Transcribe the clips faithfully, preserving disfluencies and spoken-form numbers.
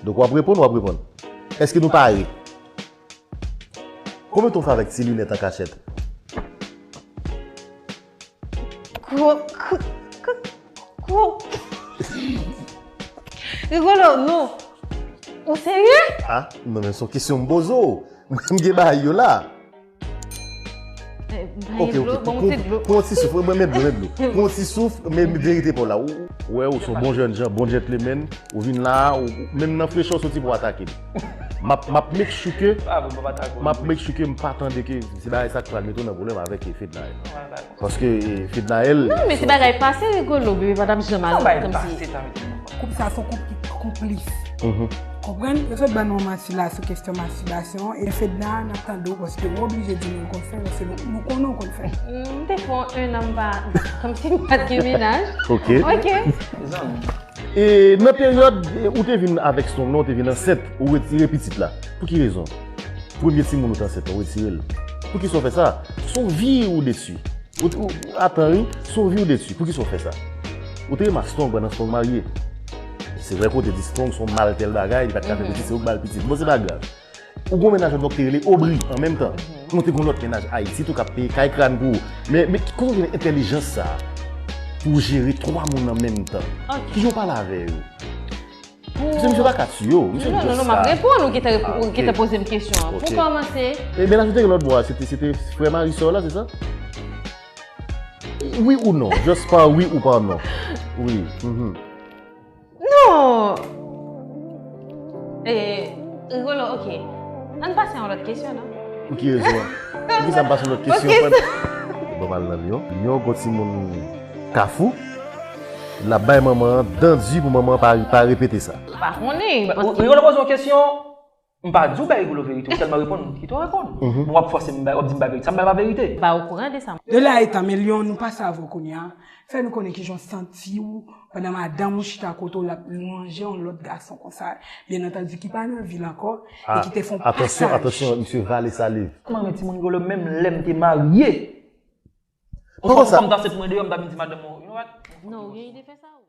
Donk w ap reponn, w ap reponn. Èske nou pare? Konbyen tan w fè avèk ti linèt an kachèt? Gwo, gwo, gwo. Rigolo, non. Ou serye? Ah, non, men se yon kesyon m poze w. Mwen, m gen bagay yo la. Ok, ok. Pran yon ti souf, mwen met dlo, met dlo. Pran yon ti souf, men verite pa w la. Ou wè, ou se yon bon jèn jan, bon gentleman. Ou vin la, ou menm nan frechè w soti pou atake m. M ap, m ap make sure ke, m ap make sure ke m pa tande ke se bagay sa k pral mete w nan pwoblèm avèk Fednaelle. Paske Fednaelle. Non, men se bagay pase, Rigolo, bebe pa t ap janm al kòmsi. Koup sa se yon koup ki konplis. Konprann? Yo sot ban nou yon manti la sou kesyon mastibasyon e Fedna n ap tande w paske ou oblije di nou w konn fè l paske nou konnen w konn fè l. M te fè yon an m pa, kòmsi m pa t gen mennaj. Ok. Ok. E nan peryòd ou te vin avèk Strong nan, ou te vin ansent, ou retire pitit la. Pou ki rezon? Premye timoun ou te ansent, ou retire l. Poukisa w fè sa? Se yon vi ou detwi. Ou, ou, atan wi, se yon vi ou detwi. Poukisa w fè sa? Ou te renmen Strong pandan Strong marye. Se vre ke w te di Strong se yon mal tèl bagay, li pa t ka fè pitit, se ou k ba l pitit. Bon, se pa grav. Ou gen yon mennaj lòt bò ki te rele Aubry an menm tan. Nou te gen yon lòt mennaj Ayiti tou k ap peye kay kràn pou ou. Men, men kote w jwenn entèlijans sa a pou w jere twa moun an menm tan? Kijan w pale avè yo? Paske misye pa ka tiye w, misye just sa. Non, non, non, m ap reponn ou ki te, ou ki te poze m kesyon an. Pou kòmanse. E mennaj ou te gen lòt bò a, se te, se te frè mari sè w la, se sa? Wi ou non, just pa wi ou pa non. Wi. Non! E, Rigolo, ok. Ann pase a yon lòt kesyon, non? Pou ki rezon? Poukisa m pase yon lòt kesyon? Bon, m al nan Lyon. Lyon, gon timoun Kafou. L ap bay manman an dan di pou manman an pa, pa repete sa. Pa konnen. Rigolo poze yon kesyon. M pa di w bay Rigolo verite, ou sèlman reponn, kite w reponn. Men w ap fòse m bay, w ap di m bay verite. Sa m bay pa verite. Pa okouran de sa. De la etan, men Lyon, nou pase avè w kounye a. Fè nou konnen kijan w santi w pandan madanm ou chita kote w l ap lwanje yon lòt gason konsa, byen antandi ki pa nan vi l ankò e ki te fè yon pasaj. Atansyon, atansyon, misye vale saliv. Kòman renmen timoun Rigolo menm lè m te marye. Ou konn sa. Ou konn sa. Ou konn sa. Ou konn sa. Non, ou gen ide fè sa ou?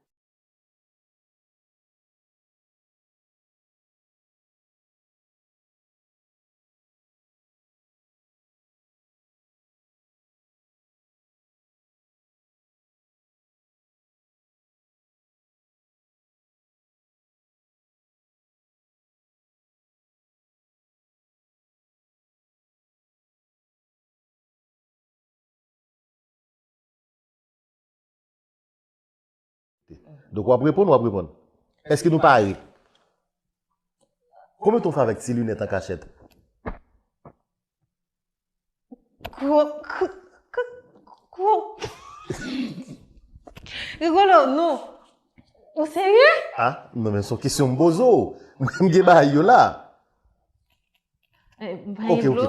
Donk w ap reponn, w ap reponn. Èske nou pare? Konbyen tan w fè avèk ti linèt an kachèt? Gwo, gwo, gwo. Rigolo, non. Ou serye? Ah, non, men se yon kesyon m poze w. Mwen, m gen bagay yo la. Ok, ok.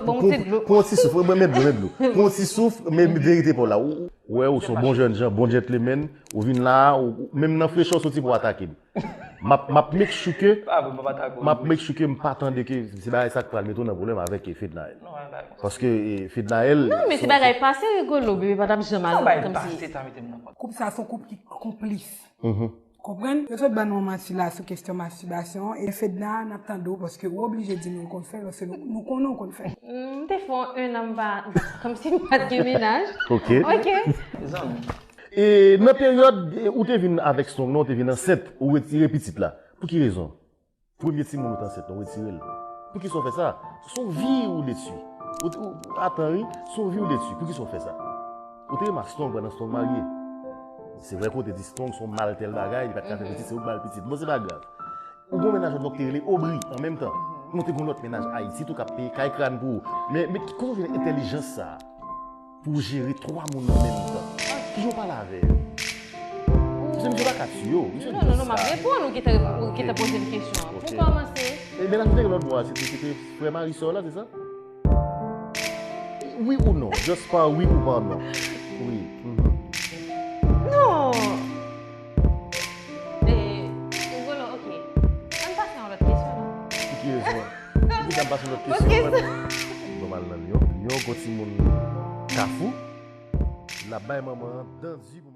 Pran yon ti souf, mwen met dlo, met dlo. Pran yon ti souf, men verite pa w la. Ou wè, ou se yon bon jèn jan, bon gentleman. Ou vin la, ou, menm nan frechè w soti pou atake m. M ap, m ap make sure ke, m ap make sure ke m pa tande ke se bagay sa k pral mete w nan pwoblèm avèk Fednaelle. Paske Fednaelle. Non, men se bagay pase, Rigolo, bebe pa t ap janm al kòmsi. Koup sa se yon koup ki konplis. Konprann? Yo sot ban nou yon manti la sou kesyon mastibasyon e Fedna n ap tande w paske ou oblije di nou w konn fè l paske nou, nou konnen w konn fè l. M te fè yon an m pa, kòmsi m pa t gen mennaj. Ok. Ok. E nan peryòd ou te vin avèk Strong nan, ou te vin ansent, ou retire pitit la. Pou ki rezon? Premye timoun ou te ansent nan, ou retire l. Poukisa w fè sa? Se yon vi ou detwi. Ou, ou, atan wi, se yon vi ou detwi. Poukisa w fè sa? Ou te renmen Strong pandan Strong marye. Se vre ke w te di Strong se yon mal tèl bagay, li pa t ka fè pitit, se ou k ba l pitit. Bon, se pa grav. Ou gen yon mennaj lòt bò ki te rele Aubry an menm tan. Nou te gen yon lòt mennaj Ayiti tou k ap peye kay kràn pou ou. Men, men kote w jwenn entèlijans sa a? Pou w jere twa moun an menm tan. Kijan w pale avè yo? Paske misye pa ka tiye w. Misye just sa. Non, non, non, m ap reponn ou ki te, ou ki te poze m kesyon an. Pou kòmanse. E mennaj ou te gen lòt bò a, se te, se te frè mari sè w la, se sa? Wi ou non? Just pa wi ou pa non. Wi. Non. E, Rigolo, ok. Ann pase a yon lòt kesyon, non? Pou ki rezon? Poukisa m pase yon lòt kesyon? Bon, m al nan Lyon. Lyon, gon timoun Kafou. L ap bay manman an dan di pou